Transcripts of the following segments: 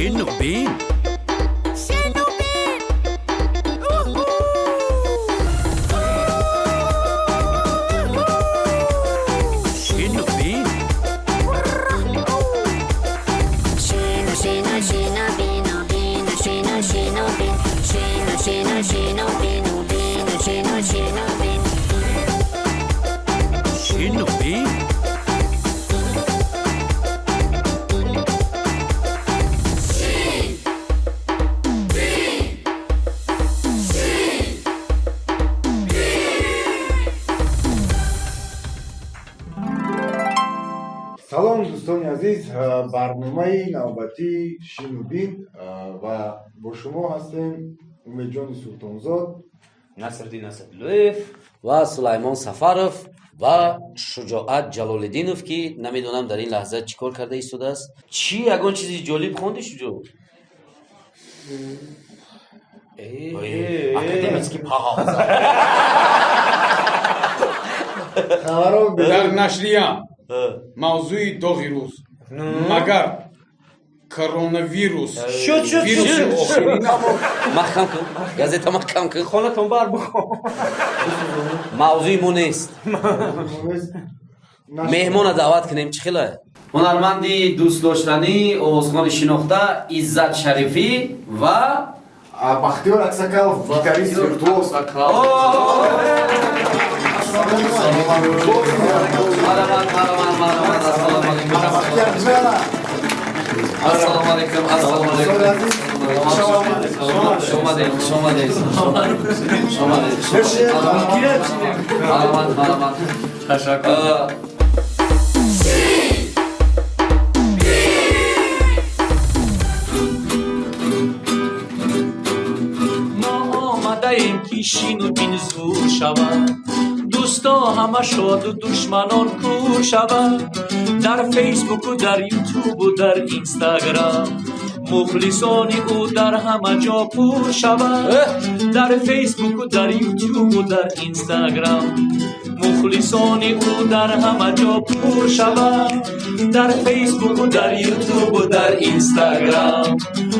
Шину бин. Шину бин. Уху! Шину бин. Шину, шину, шину, бину, бину, шину, шину, бин. Шину, шину, шину, бину, бину, шину, шину, бин. Шину бин. Салом, дӯстони азиз, барномаи навбатии Шину бин ва бо шумо ҳастем Умедҷони Султонзод, Насриддин Асадуллоев ва Сулаймон Сафаров ва Шуҷоат Ҷалолиддинов, ки намедонам дар ин лаҳза чӣ кор карда истодааст. Чӣ, ягон чизи ҷолиб хонди, Шуҷоат? Академический пауза. Хабарон. Дар нашрия мавзӯи доғи рӯз: магар коронавирус Шуд, шуд, вируси шуд. охирин? Маҳкам кун газета, маҳкам кун. Хонатон бар бухо. Мавзӯи мо нест. Меҳмона даъват кунем, чӣ хела? Ҳунарманди дӯстдоштанӣ, овозхони шинохта Иззат Шарифӣ ва Бахтиёр Аксакалов, гитарист виртуоз. Марҳамат, марҳамат, марҳамат, ассалому алайкум. Бахтиёр ҷана. Ассалому алайкум, ассалому алайкум. Хуш омадед, хуш омадед, хуш омадед. Марҳамат, марҳамат. Ташаккур. Мо омадаем, ки шину бин зур шавад, дӯсто ҳама шоду душманон кур шавад. Дар Фейсбуку, дар Ютубу, дар Инстаграм мухлисони ӯ дар ҳама ҷо пур шавад. Дар Фейсбуку, дар Ютубу, дар Инстаграм мухлисони ӯ дар ҳама ҷо пур шавад. Дар Фейсбуку, дар Ютубу, дар Инстаграм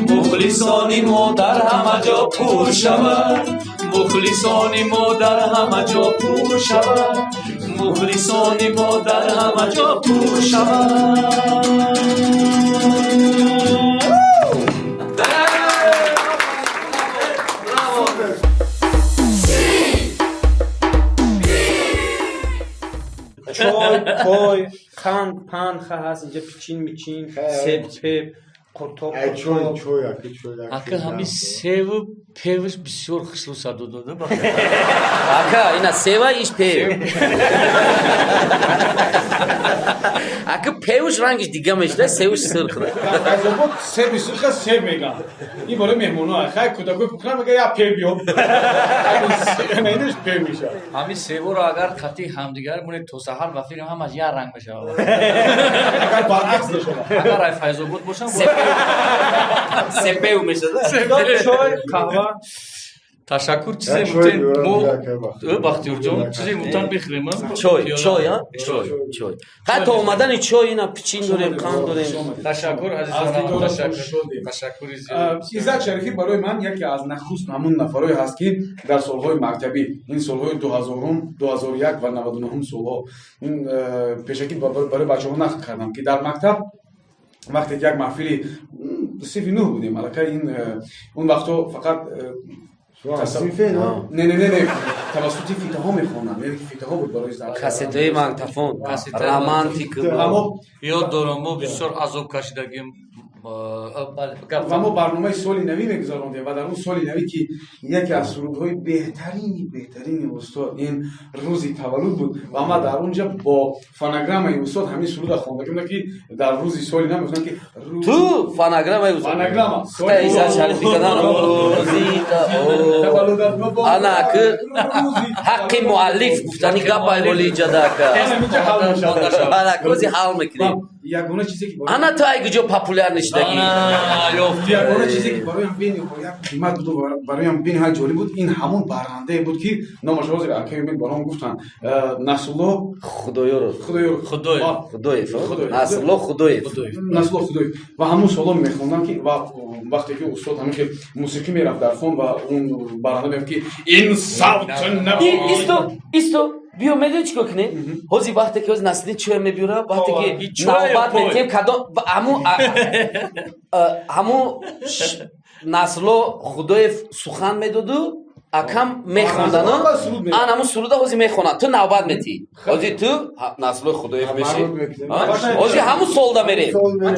мухлисони мо дар ҳама ҷо пур шавад. Мухлисони мо дар ҳама ҷо пур шавад. Мухлисони мо дар ҳама ҷо пур шавад. Чой, пой, қанд, панд ха ҳаст инҷа, пичин, мичин, себ, пеб, қуртоб. Ай, чой, чой, аки, чой. Ака, ҳами севу певш бисёр хушрӯ садо дода. Ака, ина сева, иш пев. Ака, певш рангиш дига мешуда, севш сурх. Файзобод себи сурха себ меган. Ин бораи меҳмоно. Хай, кӯдакои кухна мега, я пев биёб, инаш пев мешавад. Ҳамин севоро агар қатъи ҳамдигар монед, то саҳар ба фикрам ҳамаш як ранг мешавад. Агар баръакс нашавад. Агар ай Файзобод бошам. Сепев мешуда. Чой, қаҳва. Ташаккур, чизе Як чой мутен биёрам, мо. як бахт. Бахтиёрҷон, чизе мутан бихӯрем, а? Чой, чой, а, чой, чой. Ҳай, то омадани чой ина пичин дорем, қанд дорем. Ташаккур, Аз азизонам. дидоратон Ташаккур. шодем. Ташаккури зиёд. Иззат Шарифӣ барои ман яке аз нахуст ҳамун нафарое ҳаст, ки дар солҳои мактабӣ, ин солҳои 2000-ум, 2001 ва 99-ум солҳо, ин пешакӣ барои бачаҳо нақл кардам, ки дар мактаб вақте ки як маҳфили синфи нӯҳ будем аллакай, ин он вақтҳо фақат Синфе, но? Не, не, не, не, тавассути фитаҳо мехонанд, яъне ки фитаҳо буд барои зарс. Кассетаи магнитофон, Кассетаи романтик. Ва мо Ёд дорам, мо бисёр азоб кашидагим. Бале, гап. Ва мо барномаи соли навӣ мегузарондем ва дар он соли навӣ, ки яке аз сурудҳои беҳтарини устод ин рӯзи таваллуд буд, ва ма дар он ҷа бо фонограммаи устод ҳамин суруда хонда будам, ки дар рӯзи соли нав мегуфтанд, ки Ту фонограммаи Фонограмма. Иззат Шарифӣ кардан рӯзи таваллудат муборак, Ана, ки рӯзи ҳаққи муаллиф гуфтани гап ай ҳоли иҷода, ака. Ҳаминҷа ҳал мешавад. Ана, кози ҳал мекунем. Ягона чизе ки Ана ту ай куҷо популярный шудагӣ. Ягона чизе ки бароям бениҳоят қимат буду бароям бениҳоят ҷолиб буд, ин ҳамон баррандае буд, ки номаш ҳозир акаи Умед баром гуфтанд, Насрулло Худоёров. Худоёров. Худоев, Насрулло Худоев. Насрулло Худоев. Ва ҳамон соло мехондам, ки ва вақте ки устод ҳамин хел мусиқӣ мерафт дар фон ва он барранда мегуфт, ки ин савт Исто, исто, биё, медони чӣ кор кунем? Ҳозир вақте ки ҳозир Насриддин чой мебиёра, вақте ки навбат метиҳем, кадом ҳамун Насрулло Худоев сухан медоду, акам мехондану ан ҳамун суруда ҳозир мехонад, ту навбат метиҳӣ. Ҳозир ту Насруллои Худоев мешӣ. Ҳозир ҳамун солда мерем,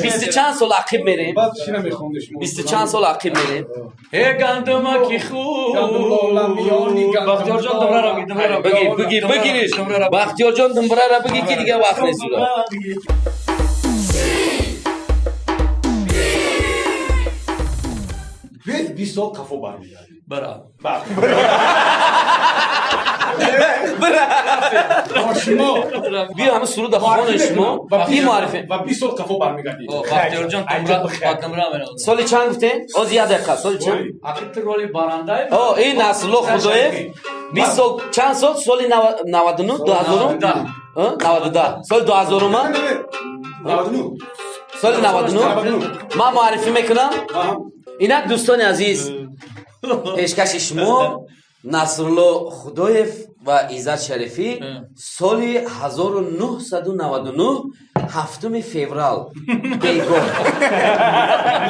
бисту чанд сол ақиб мерем, бисту чанд сол ақиб мерем. Э, гандумаки хуб, Бахтиёрҷон, думрара биги, биги, бигириш, Бахтиёрҷон, думбрара биги, ки дига вақт нест. Биёед, 20 сол қафо бармегардем. Бара. Шумо биё, ҳамин суруда хонед шумо, ин муаррифӣ. Ва 20 сол қафо бармегардем. Бахтиёрҷон думра меравад. Соли чанд гуфтем? Ҳозир, як дақиқа, соли чанд? Ақиб ту роли барандай. О, ин Насрулло Худоев 20 сол, чанд сол? Соли 99, 2000-ум, 92, соли 2000-ума, соли 99 ман муаррифӣ мекунам. Инак, дӯстони азиз, пешкаши шумо Насрулло Худоев ва Иззат Шарифӣ, соли 1999, 7-уми феврал, бегоҳ.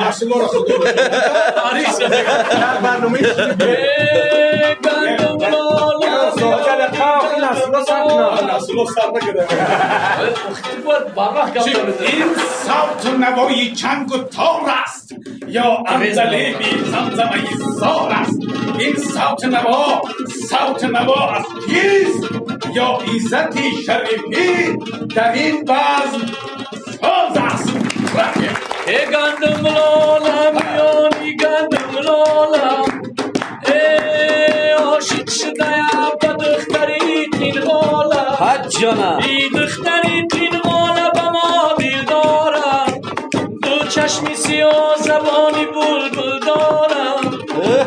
Насруллоро Худо дар барномаи Гандум Насрулло сар накарда. Ин савту навои чангу тор аст ё андалеби замзамаи зор аст? Ин савту наво, савту наво аз кист? Ё Иззати Шарифӣ дар ин базм соз аст? Э, гандум лола, миёни гандум лола, э, ошиқ шудаям ба духтари қинғола. Ҳаҷ ҷона. И духтари қинғола ба мо дил дорад, ду чашми сиёҳ, забони булбул дорад,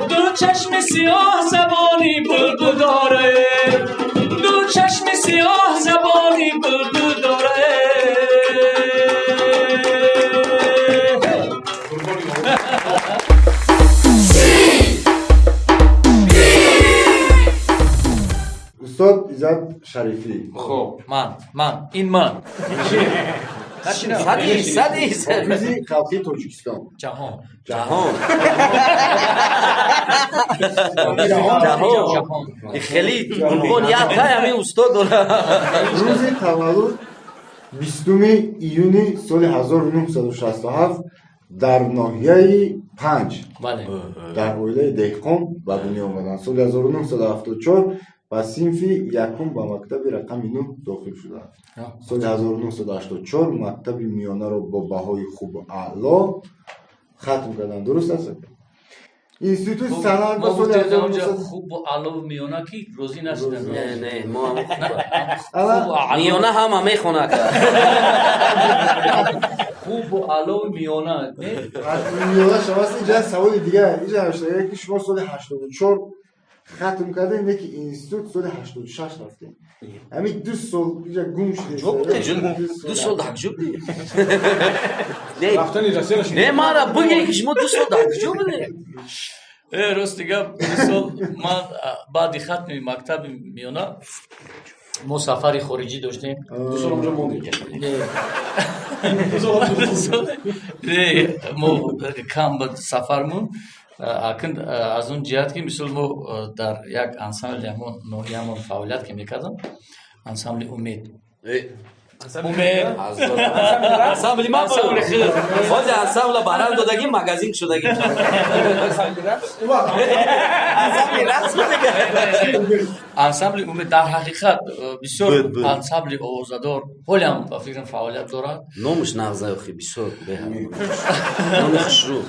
ду чашми сиёҳ, забони булбул дорад, ду чашми сиёҳ, забони булбул дорад. Устод Иззат Шарифӣ. Хоб. Ман, ин ман. Сади, сади. Ҳофизи халқии Тоҷикистон. Ҷаҳон. Ҷаҳон, ҷаҳон. Хеле унвон як тай ҳамин устод дорад. Рӯзи таваллуд 20-уми июни соли 1967 дар ноҳияи Панҷ Бале. дар оилаи деҳқон ба дунё омаданд. Соли 1974 ба синфи якум ба мактаби рақами 9 дохил шуданд. Соли 1984 мактаби миёнаро бо баҳои хубу аъло хатм карданд. Дуруст аст? Институти санъат Мо ба соли гуфтем онҷа 1900 хубу аълову миёна, ки розӣ нашуданд. Не, не, мо Ала. Хубу аъло. Миёна ҳама мехонад. Хубу аълову миёна, не? Миёна шаваст. Инҷа саволи дигар инҷа навиштага, ки шумо соли 84 хатм кардем, не ки институт соли 86 рафтем. Ҳамин 2 сол инҷа гум шудем. 2 сол дар куҷо будем? Не. Рафтани Россияро. Не, мара бигӯ, ки шумо 2 сол дар куҷо будем? Э, рости гап, 2 сол ман баъди хатми мактаби миёна мо сафари хориҷӣ доштем. 2 сол онҷо мондем. Не, мо кам буд сафармон. Акн аз он ҷиҳат, ки мисол мо дар як ансамбли ҳамон ноҳиямон фаъолият ки мекардам, ансамбли Умед, Умед. Ансамбли ма Ансамбли худ. ҳозир ансамбла баранд додагӣ, магазин шудагӣ. Ансамбли рақс будага. Ансамбли Умед дар ҳақиқат бисёр Буд, буд. ансамбли овозадор, ҳолиам ба фикрам фаъолият дорад. Номаш нағза, охи, бисёр беҳад номи хушрӯ.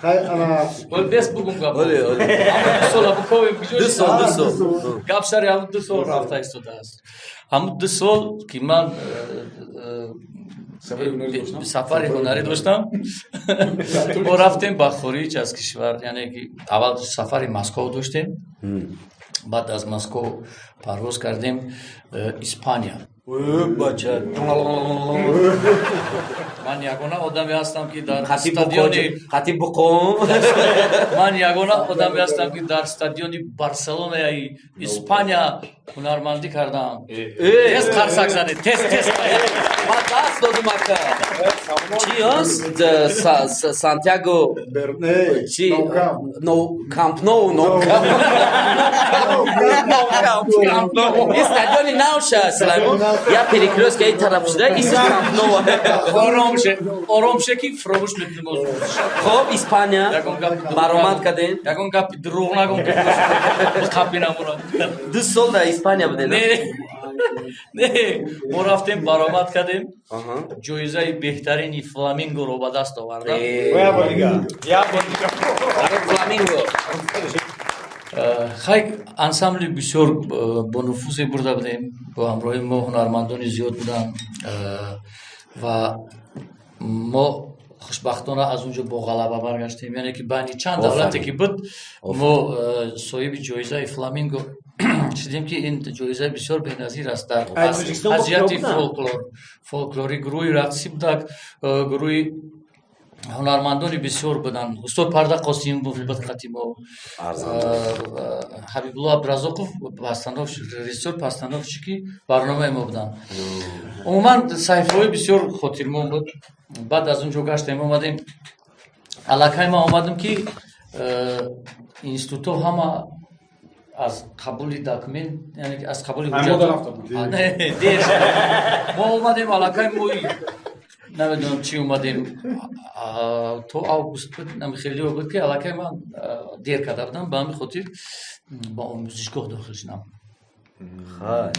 Хай, ана. Бол бес бугум гап. Оле, оле. Ҳамун 2 сол абу ковем куҷо Ду сол, ду шид? сол. Гап сари ҳамун 2 сол рафта истодааст. Ҳамун 2 сол ки ман Сафари ҳунарӣ доштам? Сафари ҳунарӣ доштам, мо рафтем ба хориҷ аз кишвар, яъне ки аввал сафари Москов доштем, баъд аз Москов парвоз кардем Испания. Бача. Ман ягона одаме ҳастам, ки дар Хати стадиони буқон, хати буқон. Ман ягона одаме ҳастам, ки дар стадиони Барселонаи Испания ҳунармандӣ кардам. Тез қарсак занед, тез, тез! Ман даст додум, ака. Чи аст? Сантьяго Не, чи? Nou Camp. Но Камп Ноу, Но Камп. Камп Ноу. Ин стадиони навша, Сулаймон. Я перекрёстка ин тараф шуда, ин Камп Ноу. Ором ше, ором ше, ки фуромӯш мекунем оз. Хоб, Испания. Ягон гапи дурӯғ Баромад нагӯ. кардем. Ягон гапи дурӯғ нагӯ, ки қапи намонад. 2 сол дар Испания будем. Не, не, мо рафтем, баромад кардем, ҷоизаи беҳтарини Фламингоро ба даст овардам. Фламинго. Хай, ансамбли бисёр бонуфузе бурда будем бо ҳамроҳи мо, ҳунармандони зиёд буданд ва мо хушбахтона аз он ҷо бо ғалаба баргаштем, яъне ки байни чанд давлате ки буд, мо соҳиби ҷоизаи Фламинго шудем, ки ин ҷоизаи бисёр беназир аст дар Аз Тоҷикистон бо аз ҷиҳати киҳо буданд? Фолклор, фолклори, гурӯҳи рақсӣ будак, гурӯҳи ҳунармандони бисёр буданд. Устод Парда Қосимов буд қати мо, Ҳабибулло Абдуразоқов режиссёр, постановщики барномаи мо буданд. Умуман, саҳифаҳои бисёр хотирмон буд. Баъд аз он ҷо гаштем, омадем. Аллакай ман омадам, ки институтҳо ҳама аз қабули документ, яъне ки аз қабули Ҳамода ҳуҷҷат рафта буд. А, не, дер шуд. Мо омадем, аллакай мои намедонам чӣ омадем, то август буд, хеле буд, ки аллакай ман дер карда будам. Ба ҳамин хотир ба омӯзишгоҳ дохил шудам. Хай.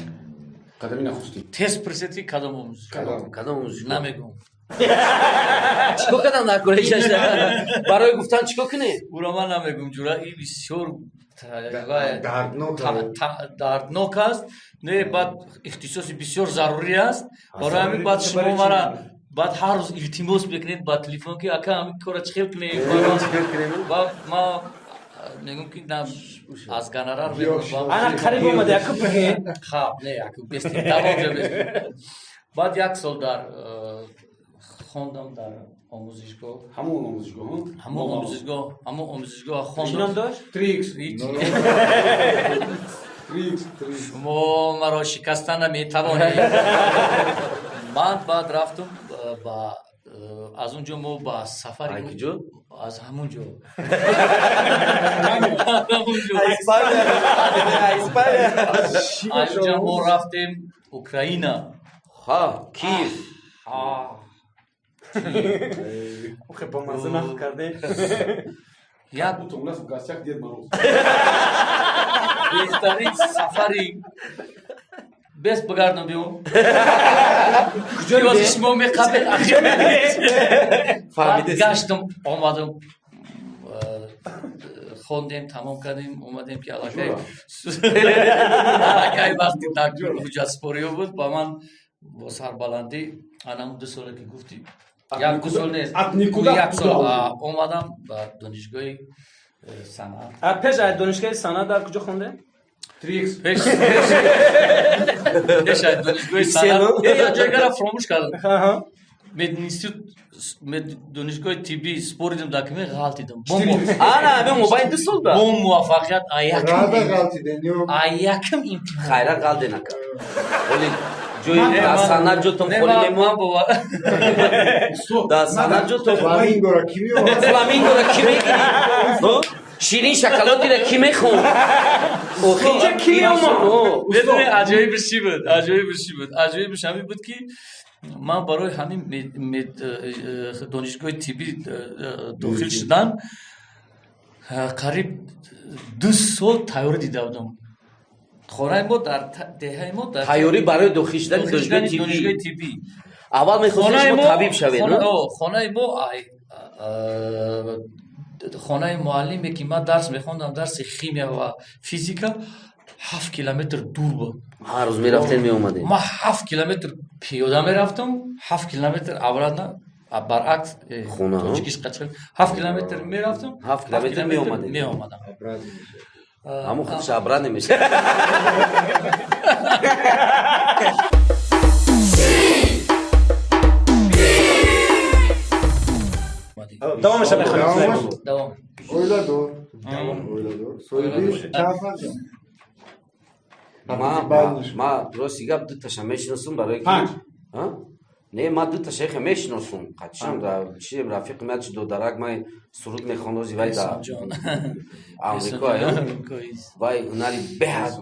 Қадами нахустин. Тез пурсед, ки кадом омӯзишгоҳ? Кадом омӯзишгоҳ? Намегӯм. Чикор кардам дар кораи шаша? Барои гуфтан чикор кунем? Уро ман намегӯм, ҷура, и бисёр Дарднок. Дарднок аст. Не, баъд ихтисоси бисёр зарурӣ аст. Барои ҳамин баъд шумо мара баъд ҳар рӯз илтимос мекунед ба телефон, ки ака, ҳамин кора чӣ хел кунем? Ва ма мегӯм, ки на, аз гонорар мегӯм. Ана қариб омада, яку баҳе. Хаб, не, яку бестем, тамом ҷо бестем. Баъд як сол дар хондам дар омӯзишгоҳ. Ҳамон омӯзишгоҳ? Ҳамон омӯзишгоҳ, ҳамон омӯзишгоҳ Чӣ хондам. ном дошт? Трикс. Ҳеҷ. Трикс, трикс. Шумо маро шикаста наметавонед. Ман баъд рафтум ба аз он ҷо мо ба сафари Ай куҷо? Аз ҳамун ҷо, ҳамун ҷо. Аз он ҷо мо рафтем Украина. Ха, Киев. Охе, бо мазза нақл кардем. Як Будто у нас в гостях Дед Мороз. Беҳтарин сафари бес бигардам биём. Куҷо шумо меқабел? Фаҳмидед? Гаштам, омадам, хондем, тамом кардем, омадем, ки аллакай вақти ҳуҷҷатспориё буд. Ба ман бо сарбаландӣ анамун 2 соле ки гуфтӣ, як ду сол нест, От никуда як сол куда? Омадам ба донишгоҳи санъат. А пеш аз донишгоҳи санъат дар куҷо хонде? Трикс. Пеш аз донишгоҳи санъат як ҷойгара фуромӯш кардам. Мединститут, донишгоҳи тиббӣ споридам, документ ғалтидам. Ана, ҳамин мобайн 2 сол ба. Бо муваффақият Рада ғалтиден ё? а якм имтиҳон. Хайра, ғалде нака. Оли ҷои аз санъат ҷотон холӣ мемонад. Дар санъат ҷотон. Фламингора ки меовард? Фламингора ки мегирӣ? Ширин шоколадира ки мехӯрд? Инҷа ки меомад? Медони, аҷоибиш чӣ буд? Аҷоибиш чӣ буд? Аҷоибиш ҳамин буд, ки ман барои ҳамин донишгоҳи тиббӣ дохил шудан қариб 2 сол тайёрӣ дида будам. Хонаи мо дар деҳаи мо дар Тайёрӣ барои дохил шудани донишгоҳи донишгоҳи тиббӣ. Тиббӣ. Аввал мехостед шумо табиб шавед? Хонаи мо Хонаи муаллиме, ки ман дарс мехондам, дарси химия ва физика, 7 километр дур буд. Ҳар рӯз мерафтем, меомадем. Ман 7 километр пиёда мерафтам, 7 километр обратно, баръакс. Хона, тоҷикиш қача, 7 километр мерафтам. 7 километр меомадем. Меомадам. Ҳамон худш обратно мешавад. Давомаша мехонем. Давом. Оиладор, оиладор, соҳиби чанд фарзанд? Ма рости гап, дуташа мешиносум, барое ки Панҷ. Не, ма дуташа эхе мешиносум, қатишам чи рафиқи ман, чи додарак ман суруд мехонд, ози вай да Амрико, вай ҳунари беҳад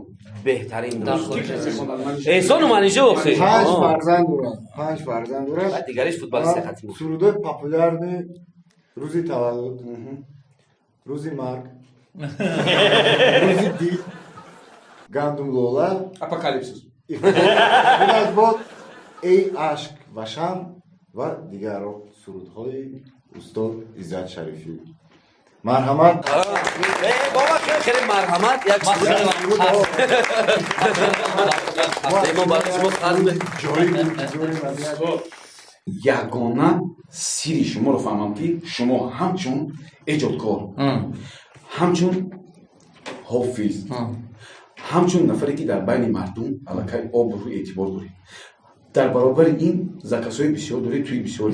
беҳтарин дошт, Эҳсону Манижа охи. Панҷ фарзанд дорад, панҷ фарзанд дорад. Дигариш футболисте хатим. Сурудои популярный: рӯзи таваллуд, рӯзи марг, рӯзи дил, гандум лола, Апокалипсис. Худат бод, эй ашк ва шам ва дигарро, сурудҳои устод Иззат Шарифӣ. Марҳамат. Бобо, хеле марҳамат, як мо барои шумо қарз. Ҷолиб интизорим аз як Ягона сирри шуморо фаҳмам, ки шумо ҳамчун эҷодкор, ҳамчун ҳофиз, ҳамчун нафаре, ки дар байни мардум аллакай обрӯ эътибор доред, дар баробари ин заказҳои бисёр доред, тӯи бисёр,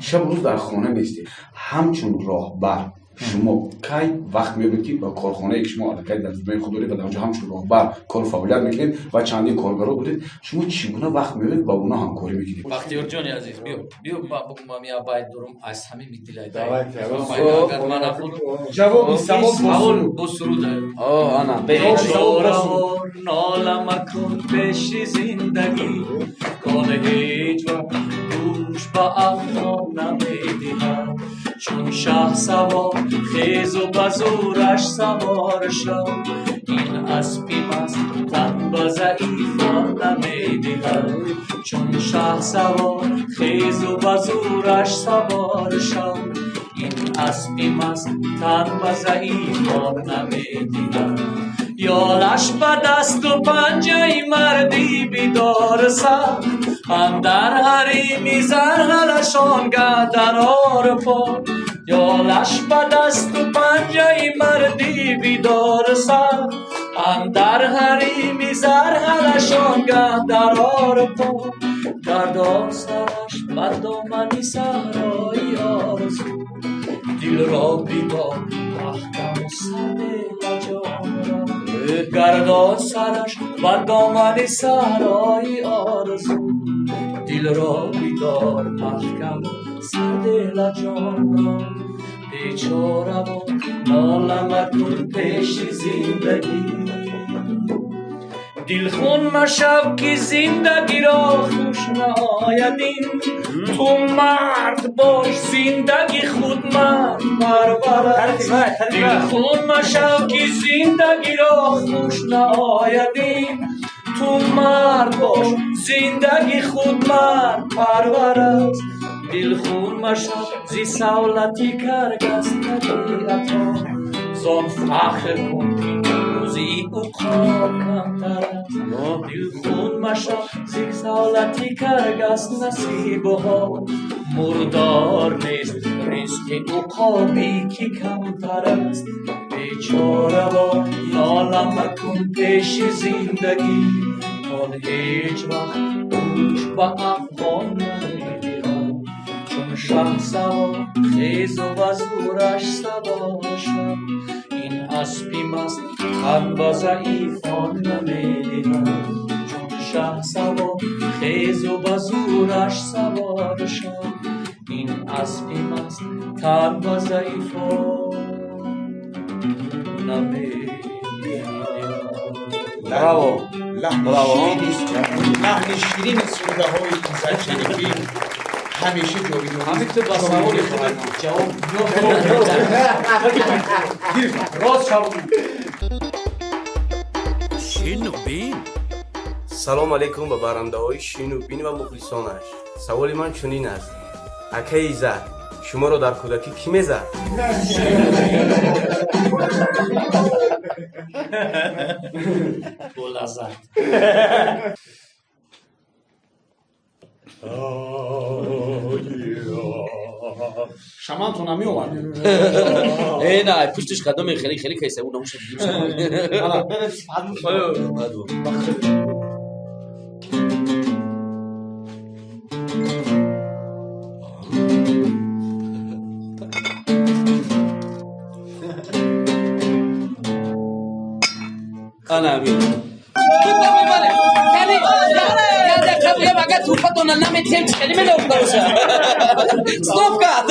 шабу рӯз дар хона нестед, ҳамчун роҳбар шумо кай вақт меёбед, ки ба корхонае, ки шумо аллакай дар зиммаи худ доред ва дар онҷо ҳамчун роҳбар кору фаъолият мекунед ва чандин коргаро доред, шумо чӣ гуна вақт меёбед, ба онҳо ҳамкорӣ мекунед? Бахтиёрҷони азиз, биё, биё, ман я байт дорум аз самими дилай. Давайте. Ҷавоби савол. Савол бо суруд. Ана. Бечоравор, нола макун пеши зиндагӣ, кон ҳеҷ вақт гӯш ба афғон намедиҳад. Чун шаҳсавор хезу ба зӯраш савор шав, ин аспи маст тан ба заифон намедиҳад. Чун шаҳсавор хезу ба зӯраш савор шав, ин аспи маст тан ба заифон намедиҳад. Ёлаш ба дасту панҷаи мардӣ бидор сахт, андар ҳарими зарғалашон гадарор по. Ёлаш ба дасту панҷаи мардӣ бидор сахт, андар ҳарими зарғалашон гадарор по. Гардон сараш бар домани саҳрои орзу, дилро бидор маҳкаму сарде лаҷомро. Гардон сараш бар домани саҳрои орзу, дилро бидор маҳкаму сарде лаҷомро. Бечоравон, нола макун пеши зиндагӣ, дилхун машав, ки зиндагиро хуш наояд ин. Ту мард бош, зиндагӣ худ мард парвар аст. Дилхун машав, ки зиндагиро хуш наояд ин. Ту мард бош, зиндагӣ худ мард парвар аст. Дилхун машав зи савлати каргаст табиато, зон фахр кун, ки рӯзи уқоб камтар аст. Дилхун машав зи савлати каргаст насибуҳо, мурдор нест ризқи уқобӣ, ки камтар аст. Бечораво, нола макун пеши зиндагӣ, он ҳеҷ вақт гӯш ба афғон намедиҳад. Чун шаҳсавор хезу ба зӯраш савор шав, ин аспи маст тан ба заифон намедиҳад. Чун шаҳсавор хезу ба зӯраш савор шав, ин аспи маст тан ба заифон намедиҳад. Браво! Лаҳни ширини сурудаҳои Иззат Шарифӣ ҳамеша ҷовидон. Ҳамин ту ба саволи худат ҷавоб рост шав. Шину бин. Салом алейкум ба барандаҳои Шину бин ва мухлисонаш. Саволи ман чунин аст: акаи Иззат, Шуморо дар кӯдакӣ кӣ мезад? Бо лаззат. Шамантон намеовардем. Э, на, пуштиш кадоме хеле хеле кайса, ӯ намуша. Ана амин. Тупа мебаре. Кани, я дақиқа буям, агар тупатона наметиҳем, чӣ хеле медохта боша? Стоп кард.